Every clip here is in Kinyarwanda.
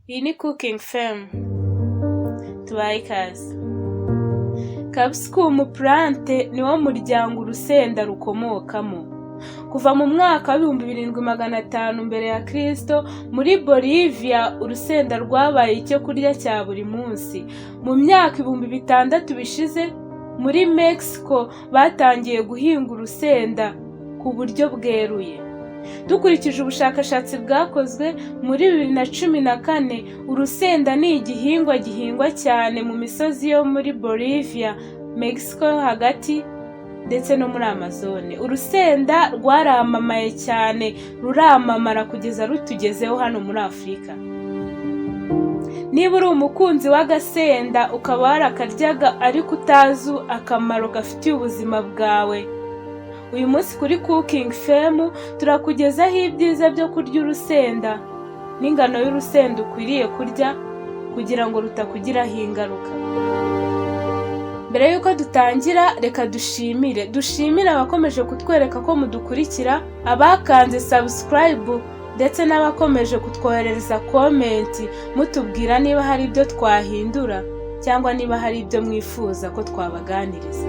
Iyi ni Cooking Fame, tubaye ikaze. Capsicum plant niwo muryango urusenda rukomokamo. Kuva mu mwaka wa 7500 mbere ya Kristo, muri Bolivia urusenda rwabaye icyo kurya cya buri munsi. Mu myaka 6000 bishize, muri Mexico batangiye guhinga urusenda ku buryo bweruye. Dukurikije ubushakashatsi bwakozwe muri 2014, urusenda ni igihingwa gihingwa cyane mu misozi yo muri Bolivia, Mexico yo hagati ndetse no muri Amazone. Urusenda rwaramamaye cyane, ruramamara kugeza rutugezeho hano muri Afurika. Niba uri umukunzi w'agasenda, ukaba warakaryaga ariko utazi akamaro gafitiye ubuzima bwawe, uyu munsi kuri Cooking Fame turakugezaho ibyiza byo kurya urusenda n'ingano y'urusenda ukwiriye kurya kugira ngo rutakugiraho ingaruka. Mbere y'uko dutangira, reka dushimire abakomeje kutwereka ko mudukurikira, abakanze subscribe ndetse n'abakomeje kutwoherereza comment mutubwira niba hari ibyo twahindura cyangwa niba hari ibyo mwifuza ko twabaganiriza.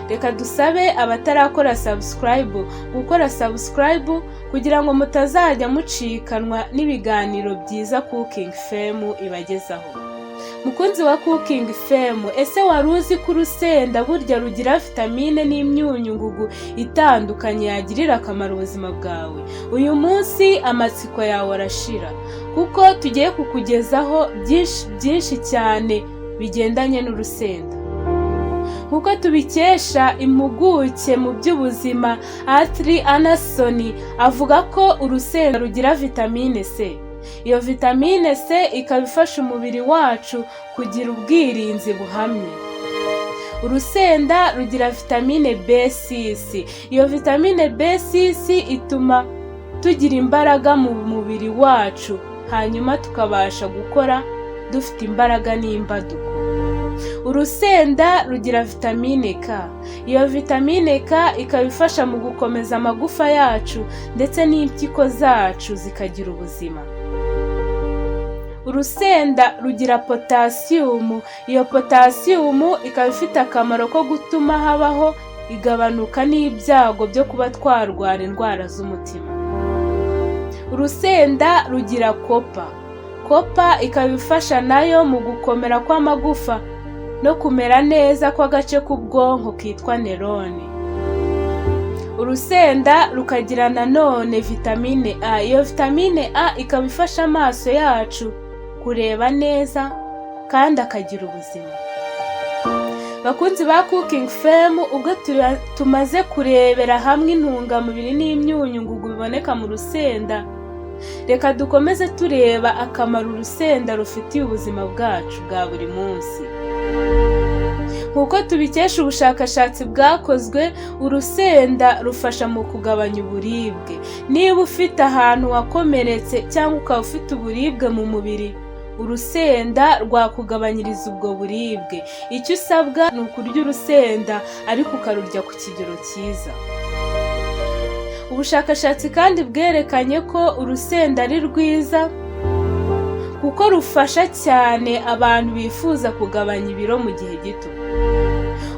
Reka dusabe abatarakora subscribe gukora subscribe kugira ngo mutazajya mucikanwa n'ibiganiro byiza Cooking Fame ibagezaho. Mukunzi wa Cooking Fame, ese wari uzi ko urusenda burya rugira vitamine n'imyunyu ngugu itandukanye yagirira akamaro ubuzima bwawe? Uyu munsi amatsiko yawe arashira kuko tugiye kukugezaho byinshi byinshi cyane bigendanye n'urusenda. Nk'uko tubikesha impuguke mu by'ubuzima Atri Anderson, avuga ko urusenda rugira vitamine C. Iyo vitamine C ikaba ifasha umubiri wacu kugira ubwirinzi buhamye. Urusenda rugira vitamine B6. Iyo vitamine B6 ituma tugira imbaraga mu mubiri wacu, hanyuma tukabasha gukora dufite imbaraga n'imbaduko. Urusenda rugira vitamine K. Iyo vitamine K ikaba ifasha mu gukomeza amagufa yacu ndetse n'impyiko zacu zikagira ubuzima. Urusenda rugira potasiyumu. Iyo potasiyumu ikaba ifite akamaro ko gutuma habaho igabanuka n'ibyago byo kuba twarwara indwara z'umutima. Urusenda rugira copper. Copper ikaba ifasha nayo mu gukomera kw'amagufa no kumera neza kw'agace k'ubwonko kitwa neurone. Urusenda rukagira nanone vitamine A. Iyo vitamine A ikaba ifasha amaso yacu kureba neza kandi akagira ubuzima. Bakunzi ba Cooking Fame, ubwo tumaze kurebera hamwe intungamubiri n'imyunyu ngugu biboneka mu rusenda, reka dukomeze tureba akamaro urusenda rufitiye ubuzima bwacu bwa buri munsi. Nk'uko tubikesha ubushakashatsi bwakozwe, urusenda rufasha mu kugabanya uburibwe. Niba ufite ahantu wakomeretse cyangwa ukaba ufite uburibwe mu mubiri, urusenda rwakugabanyiriza ubwo buribwe. Icyo usabwa ni ukurya urusenda ariko ukarurya ku kigero cyiza. Ubushakashatsi kandi bwerekanye ko urusenda ari rwiza kuko rufasha cyane abantu bifuza kugabanya ibiro mu gihe gito.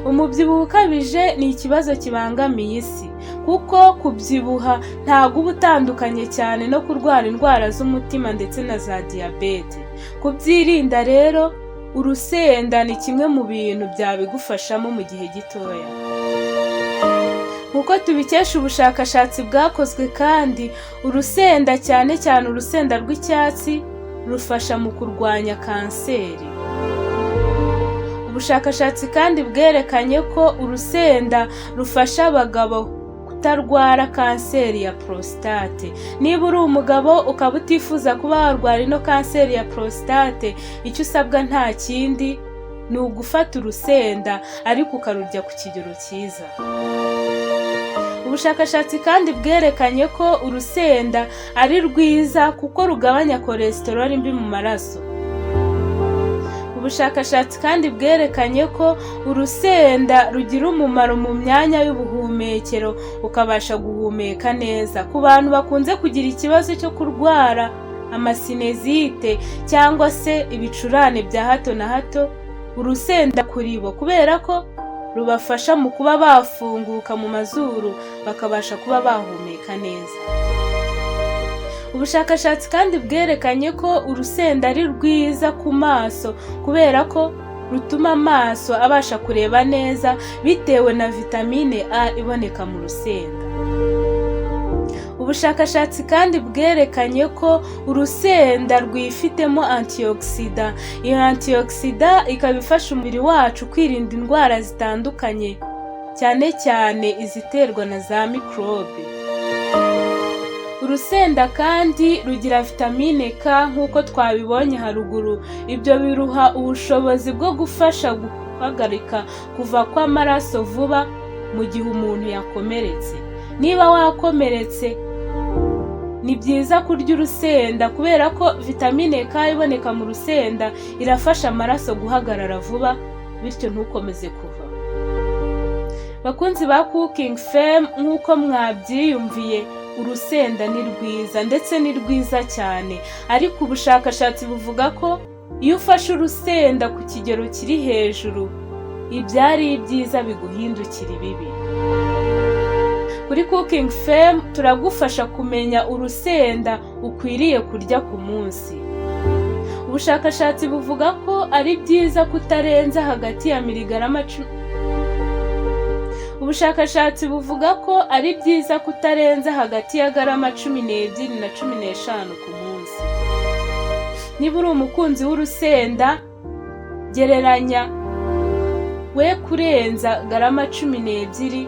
Umubyibuho ukabije ni ikibazo kibangamiye isi, kuko kubyibuha ntabwo uba utandukanye cyane no kurwara indwara z'umutima ndetse na za diyabete. Kubyirinda rero, urusenda ni kimwe mu bintu byabigufashamo mu gihe gitoya. Nk'uko tubikesha ubushakashatsi bwakozwe kandi, urusenda, cyane cyane urusenda rw'icyatsi, rufasha mu kurwanya kanseri. Ubushakashatsi kandi bwerekanye ko urusenda rufasha abagabo kutarwara kanseri ya prostate. Niba uri umugabo ukaba utifuza kuba warwara ino kanseri ya prostate, icyo usabwa nta kindi, ni ugufata urusenda ariko ukarurya ku kigero cyiza. Ubushakashatsi kandi bwerekanye ko urusenda ari rwiza kuko rugabanya cholesterol mbi mu maraso. Ubushakashatsi kandi bwerekanye ko urusenda rugira umumaro mu myanya y'ubuhumekero, ukabasha guhumeka neza. Ku bantu bakunze kugira ikibazo cyo kurwara Amasinusite cyangwa se ibicurane bya hato na hato, urusenda kuri bo, kubera ko rubafasha mu kuba bafunguka mu mazuru, bakabasha kuba bahumeka neza. Ubushakashatsi kandi bwerekanye ko urusenda ari rwiza ku maso, kubera ko rutuma amaso abasha kureba neza bitewe na vitamine A iboneka mu rusenda. Ubushakashatsi kandi bwerekanye ko urusenda rwifitemo antioxidant. Iyo antioxidant ikaba ifasha umubiri wacu kwirinda indwara zitandukanye, cyane cyane iziterwa na za mikorobe. Urusenda kandi rugira vitamine K nk'uko twabibonye haruguru. Ibyo biruha ubushobozi bwo gufasha guhagarika kuva kw'amaraso vuba mu gihe umuntu yakomeretse. Niba wakomeretse, ni byiza kurya urusenda, kubera ko vitamine K iboneka mu rusenda irafasha amaraso guhagarara vuba, bityo ntukomeze kuva. Bakunzi ba Cooking Fame, nk'uko mwabyiyumviye, urusenda ni rwiza, ndetse ni rwiza cyane. Ariko ubushakashatsi buvuga ko iyo ufashe urusenda ku kigero kiri hejuru, ibyari ibyiza biguhindukira ibibi. Kuri Cooking Fame turagufasha kumenya urusenda ukwiriye kurya ku munsi. Ubushakashatsi buvuga ko ari byiza kutarenza hagati ya miligarama 10. Ubushakashatsi buvuga ko ari byiza kutarenza hagati ya garama 12 na 15 ku munsi. Niba uri umukunzi w'urusenda, gereranya, we kurenza garama 12,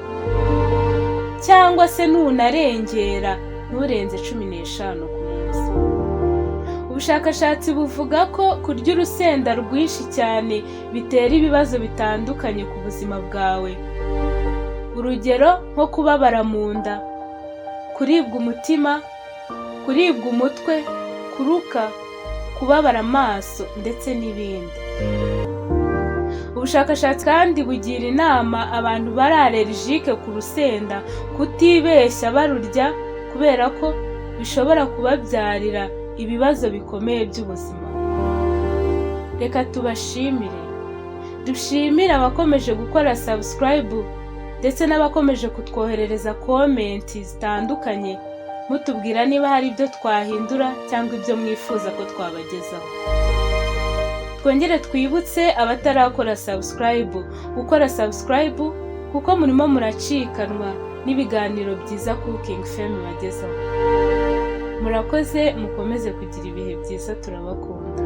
cyangwa se nunarengera nturenze 15 ku munsi. Ubushakashatsi buvuga ko kurya urusenda rwinshi cyane bitera ibibazo bitandukanye ku buzima bwawe, urugero nko kubabara mu nda, kuribwa umutima, kuribwa umutwe, kuruka, kubabara amaso ndetse n'ibindi. Ubushakashatsi kandi bugira inama abantu bari allergique ku rusenda kutibeshya barurya, kubera ko bishobora kubabyarira ibibazo bikomeye by'ubuzima. Reka tubashimire, dushimire abakomeje gukora subscribe ndetse n'abakomeje kutwoherereza comment zitandukanye mutubwira niba hari ibyo twahindura cyangwa ibyo mwifuza ko twabagezaho. Twongere twibutse abatarakora subscribe gukora subscribe, kuko murimo muracikanwa n'ibiganiro byiza Cooking Fame bagezaho. Murakoze, mukomeze kugira ibihe byiza, turabakunda.